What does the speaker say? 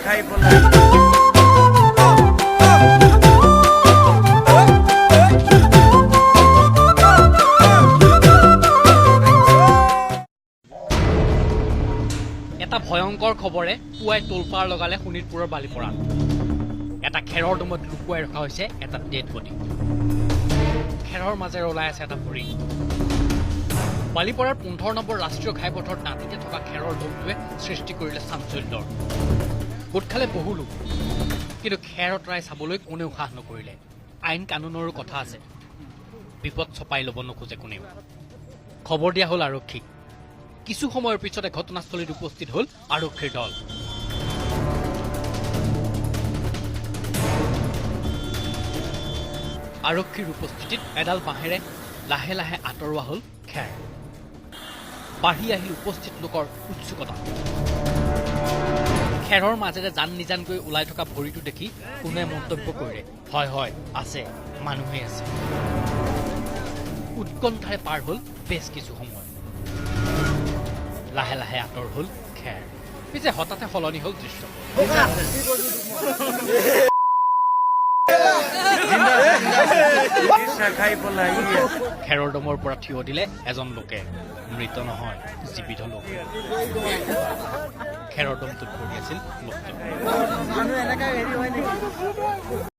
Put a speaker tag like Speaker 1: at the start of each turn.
Speaker 1: খাই পেলাই।
Speaker 2: এটা ভয়ংকৰ খবৰে পুৱাই তোলপাৰ লগালে শোণিতপুৰৰ বালিপৰাত। এটা খেৰৰ দমত লুকুৱাই ৰখা হৈছে এটা ডেড বডি। খেৰৰ মাজেৰে ওলাই আছে এটা ভৰি। বালিপৰাৰ 15 নম্বৰ ৰাষ্ট্ৰীয় ঘাইপথৰ দাঁতিতে থকা খেৰৰ দমটোৱে সৃষ্টি কৰিলে চাঞ্চল্যৰ। গোট খালে বহু লোক, কিন্তু খেৰ আঁতৰাই চাবলৈ কোনেও সাহ নকৰিলে। আইন কানুনৰো কথা আছে, বিপদ চপাই ল'ব নোখোজে কোনেও। খবৰ দিয়া হ'ল আৰক্ষীক। কিছু সময়ৰ পিছতে ঘটনাস্থলীত উপস্থিত হ'ল আৰক্ষীৰ দল। আৰক্ষীৰ উপস্থিতিত এডাল বাঁহেৰে লাহে লাহে আঁতৰোৱা হ'ল খেৰ। বাঢ়ি আহিল উপস্থিত লোকৰ উৎসুকতা। খেৰৰ মাজেৰে জান নিজানকৈ ওলাই থকা ভৰিটো দেখি কোনোৱে মন্তব্য কৰিলে, হয় হয়, আছে, মানুহেই আছে। উৎকণ্ঠাৰে পাৰ হ'ল বেছ কিছু সময়। লাহে লাহে আঁতৰ হ'ল খেৰ। পিছে হঠাতে সলনি হ'ল দৃশ্যপট।
Speaker 1: খাই পেলাই।
Speaker 2: খেৰৰ দমৰ পৰা থিয় দিলে এজন লোকে। মৃত নহয়, জীৱিত লোক। খেৰৰ দমটোত পৰি আছিল লোকটো।
Speaker 1: মানুহ এনেকা হেৰি হয় নেকি?